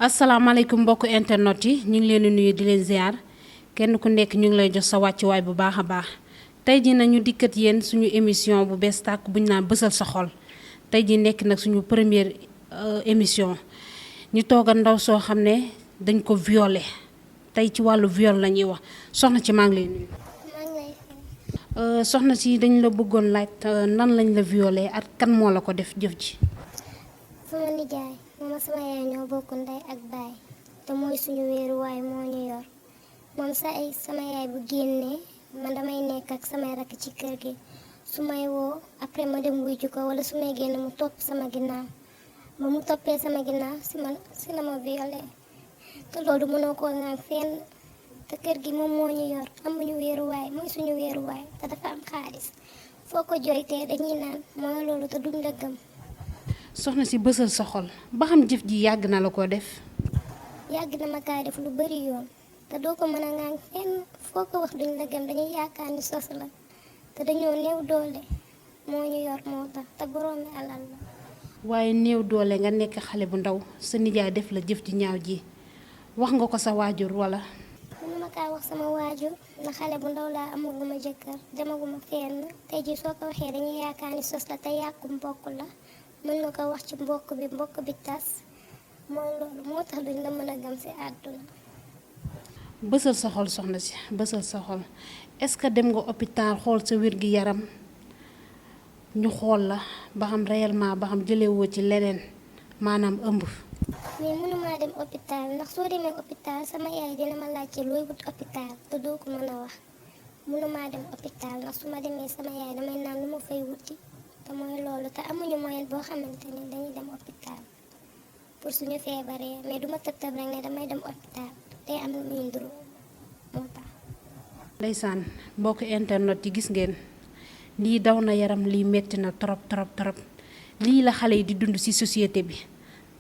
asalaamaaleykum mbokk internet yi ñu ngi leen di nuyu di leen ziar kenn ku nekk ñu ngi lay jox sa wàccuwaay bu baax a baax tey jii nañu dikkat yéen suñu émission bu bees tàkk bu ñu naan bësal sa xol tey jii nekk nag suñu première émission ñu toog a ndaw soo xam ne dañ ko violé tey ci wàllu viol la ñuy wax soxna ci maa ngi lay nuyu. soxna si dañ la bëggoon laaj nan lañ la violé ak kan moo la ko def jëf ji. sama nijaay moom ak sama yaay ñoo bokk ndey ak baay te mooy suñu wéeruwaay moo ñu yor moom sama yaay bu génnee man damay nekk ak samay rakk ci kër gi su may woo après ma dem wuyu ko wala su may génn mu topp sama ginnaaw ba mu toppee sama ginnaaw si la ma violé te loolu mënoo koo ngaan fenn te kër gi moom moo ñu yor amuñu wéeruwaay mooy suñu wéeruwaay te dafa am xaalis foo ko joytee dañuy naan mooy loolu te duñ la gëm. soxna si bësal sa xol ba xam jëf ji yàgg na la ko def. yàgg na ma kaa def lu bari yoon te doo ko mën a ngaan fenn foo ko wax duñ la gëm dañuy yaakaar ni sos la te dañoo néew doole moo ñu yor moo tax te boroomi alal la. waaye néew doole nga nekk xale bu ndaw sa nijaay def la jëf ji ñaaw ji wax nga ko sa waajur wala. mënuma kaa wax sama waajur na xale bu ndaw laa amaguma jëkkër demaguma fenn tey ji soo ko waxee dañuy yaakaar ni sos la te yàqu mbokk la. mën nga ko wax ci mbokk bi tas mooy loolu moo tax duñ la mën a gëm ci àdduna. bësal sa xol soxna si bësal sa xol est-ce que dem nga hôpital xool sa wér gi yaram ñu xool la ba xam réellement ba xam jëlewoo ci leneen maanaam ëmb. mais mënumaa dem hôpital ndax soo demee hôpital sama yaay dina ma laajte looy wut hôpital te doo ko mën a wax mënumaa dem hôpital ndax su ma demee sama yaay damay naan lu ma fay wuti. te mooy loolu te amuñu moyen boo xamante ni dañuy dem hôpital pour suñu feebaree mais duma tëb rek ne damay dem hôpital te am lu muy nduru moo tax. ndeysaan mbokk internet yi gis ngeen lii daw na yaram lii metti na trop lii la xale yi di dund ci société bi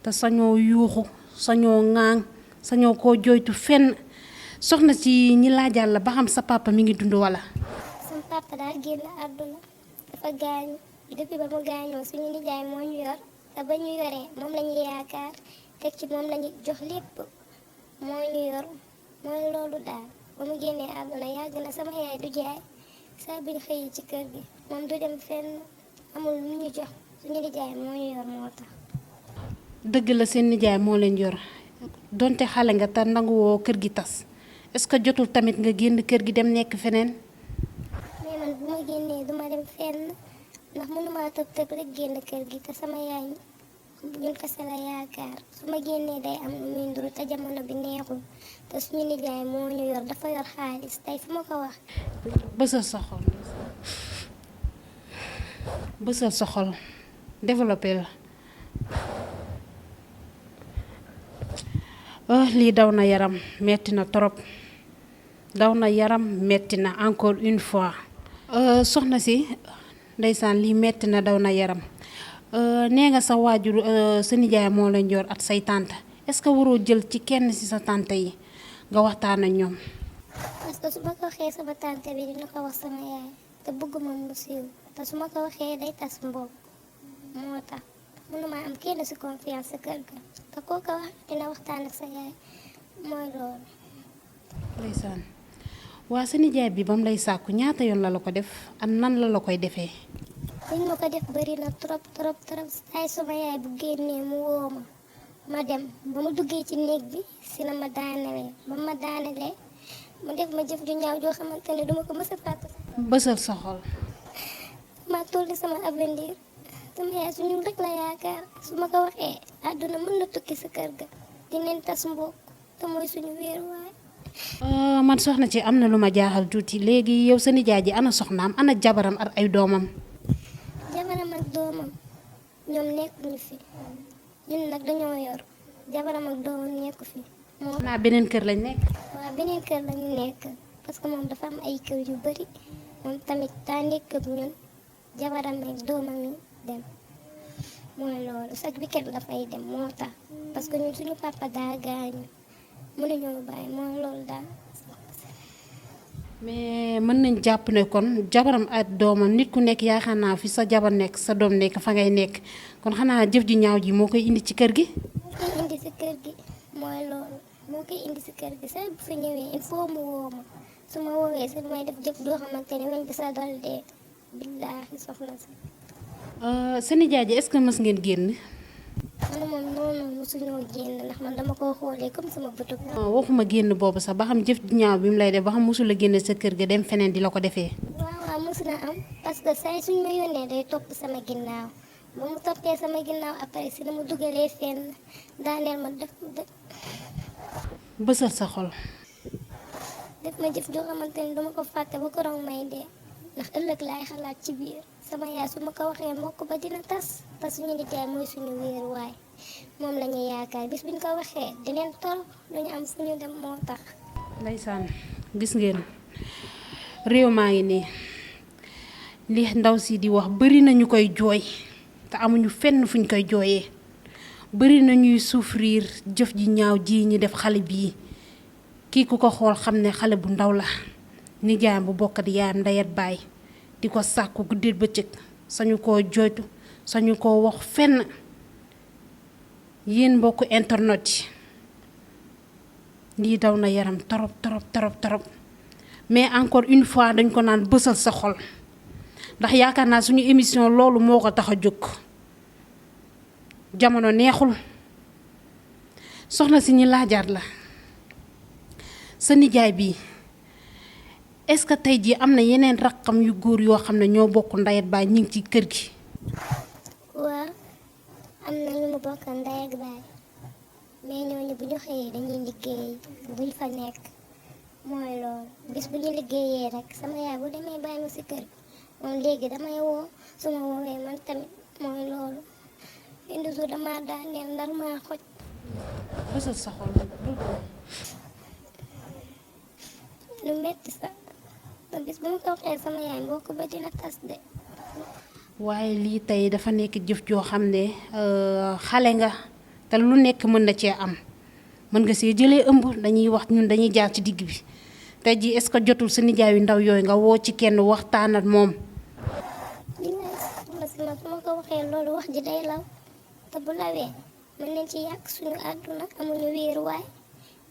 te sañoo yuuxu sañoo ŋaaŋ sañoo koo jooytu fenn soxna ci ñi laajal la ba xam sa papa mi ngi dund wala. sama papa daal génn àdduna dafa gaañu. depuis ba mu gaañoo suñu nijaay moo ñu yor te ba ñu yoree moom la ñu yaakaar teg ci moom la ñu jox lépp moo ñu yor mooy loolu daal ba mu génnee àdduna yàgg na sama yaay du jaay saa bi ñu xëyee ci kër gi moom du dem fenn amul lu ñu jox suñu nijaay moo ñu yor moo tax. dëgg la seen nijaay moo leen yor donte xale nga te nanguwoo kër gi tas est-ce que jotul tamit nga génn kër gi dem nekk feneen. mais man bu ma génnee duma dem fenn. ndax mënuma tëb rek génn kër gi te sama yaay ñun kese la yaakaar su ma génnee day am lu muy nduru te jamono bi neexul te suñu nijaay moo ñu yor dafa yor xaalis tey fu ma ko wax. bësal sa xol bësal sa xol développé la lii daw na yaram metti na trop daw na yaram metti na encore une fois soxna si. ndeysaan lii metti na daw na yaram nee nga sa waajur sa nijaay moo leen yor at say tante est-ce que waroo jël ci kenn ci sa tante yi nga waxtaan ak ñoom. parce que su ma ko waxee sama tante bi dina ko wax sama yaay te bëgguma mu siiw te su ma ko waxee day tas mbokk moo tax mënuma am kenn ci confiance sa kër ga te koo ko wax dina waxtaan ak sa yaay mooy loolu. ndeysaan waa sa nijaay bi ba mu lay sàkku ñaata yoon la ko def ak nan la koy defee. liñ ma ko def bari na trop ay sama yaay bu génnee mu woo ma dem ba mu duggee ci néeg bi si la ma daanalee ba ma daanalee mu def ma jëf ju ñaaw joo xamante ne duma ko mës a fàtte. bësal sa xol. ma tolli sama avenir sama yaay suñu rek la yaakaar su ma ko waxee àdduna mën na tukki sa kër ga dinañ tas mbokk te mooy suñu wéeruwaay. man soxna ci am na lu ma jaaxal tuuti léegi yow sa nijaay ji ana soxnaam ana jabaram ak ay doomam. jabaram ak doomam ñoom nekkuñu fi ñun nag dañoo yor jabaram ak doomam nekku fi. naa beneen kër lañ nekk. waaw beneen kër lañu nekk parce que moom dafa am ay kër yu bari moom tamit daa nekk ak ñun jabaram ak doomam yi dem mooy loolu chaque weekend dafay dem moo tax parce que ñun suñu papa daa gaañu. mënuñoo bàyyi mooy loolu daal. mais mën nañ jàpp ne kon jabaram ak doomam nit ku nekk yaakaar naa fi sa jabar nekk sa doom nekk fa ngay nekk kon xanaa jëf ji ñaaw ji moo koy indi ci kër gi. moo koy indi ci kër gi mooy loolu moo koy indi si kër gi saa bu fi ñëwee il faut mu woo ma su ma woowee si may def jëf doo xamante ne weñ bi sa dal dee billaahi soxna si. sa nijaay ji est-ce que mës ngeen génn. man moom noonu mosuñoo génn ndax man dama koo xoolee comme sama bëtu. waxuma génn boobu sax ba xam jëf ñaaw bi mu lay def ba xam mosula génn sa kër ga dem feneen di la ko defee. waaw mos na am parce que saa suñ ma yónnee day topp sama ginnaaw ba mu toppee sama ginnaaw après si dama dugalee fenn daaneel ma def bësal sa xol. def ma jëf joo xamante ni dama ko fàtte ba ko rong may dee ndax ëllëg laay xalaat ci biir sama yaay su ma ko waxee mbokk ba dina tas te suñu nijaay mooy suñu wéeruwaay moom la ñuy yaakaar bis buñ ko waxee dineen torox duñu am fu ñu dem moo tax. ndeysaan gis ngeen réew maa ngi nii li ndaw si di wax bari na ñu koy jooy te amuñu fenn fuñ koy jooyee bari na ñuy souffrir jëf ji ñaaw ji ñi def xale bii kii ku ko xool xam ne xale bu ndaw la nijaayam bu bokkat yaayam ndeyat baay di ko sàkku guddeet bëccëg sañu koo jooytu sañu koo wax fenn yéen mbokku internet yi lii daw na yaram torop torop torop torop mais encore une fois dañ ko naan bësal sa xol ndax yaakaar naa suñu émission loolu moo ko tax a jóg jamono neexul soxna si ñi laajaat la sa nijaay bi est-ce que tey jii am na yeneen raqam yu góor yoo xam ne ñoo bokk ndeyat baay ñi ngi ci kër gi. waaw am na ñu mu bokk ndey ak baay mais ñooñu bu ñu xëyee dañuy liggéey buñ fa nekk mooy loolu bis bu ñu liggéeyee rek sama yaay bu demee bàyyi ma si kër moom léegi damay woo su ma woowee man tamit mooy loolu indi jour dama daaneel ndar maa xoj. bësal sa xol lu metti sax te bis bu ma ko waxee sama yaay mbokk ba dina tas de. waaye lii tey dafa nekk jëf joo xam ne xale nga te lu nekk mën na cee am mën nga see jëlee ëmb dañuy wax ñun dañuy jaar ci digg bi tey jii est-ce que jotul sa nijaay yu ndaw yooyu nga woo ci kenn waxtaan ak moom. dina si ma su ma ko waxee loolu wax ji day law te bu lawee mën nañ ci yàq suñu àdduna amuñu wéeruwaay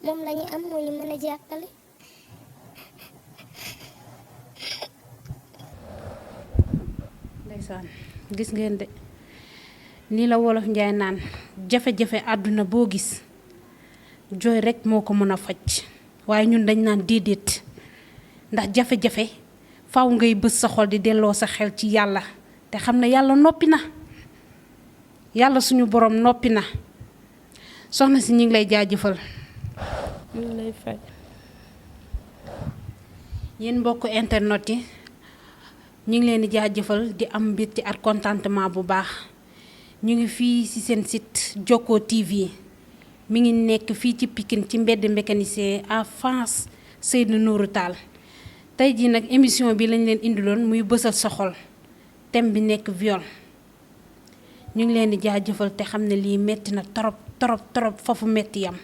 moom lañu am moo ñu mën a jàppale. ndeysaan gis ngeen de nii la wolof njaay naan jafe-jafe àdduna boo gis jooy rekk moo ko mën a faj waaye ñun dañ naan déedéet ndax jafe-jafe faw ngay bës sa xol di delloo sa xel ci yàlla te xam ne yàlla noppi na yàlla suñu borom noppi na soxna si ñu ngi lay jaajëfal. ñu ngi lay fay. yéen mbokk internet yi ñu ngi leen di jaajëfal di am mbégte ak contentement bu baax ñu ngi fii ci seen site Jokko TV mi ngi nekk fii ci Pikine ci mbedd mécanicien en face Seydou Nourou Tall tey jii nag émission bi lañ leen indiloon muy bësal sa xol thème bi nekk viol ñu ngi leen di jaajëfal te xam ne lii metti na torop torop torop foofu metti yam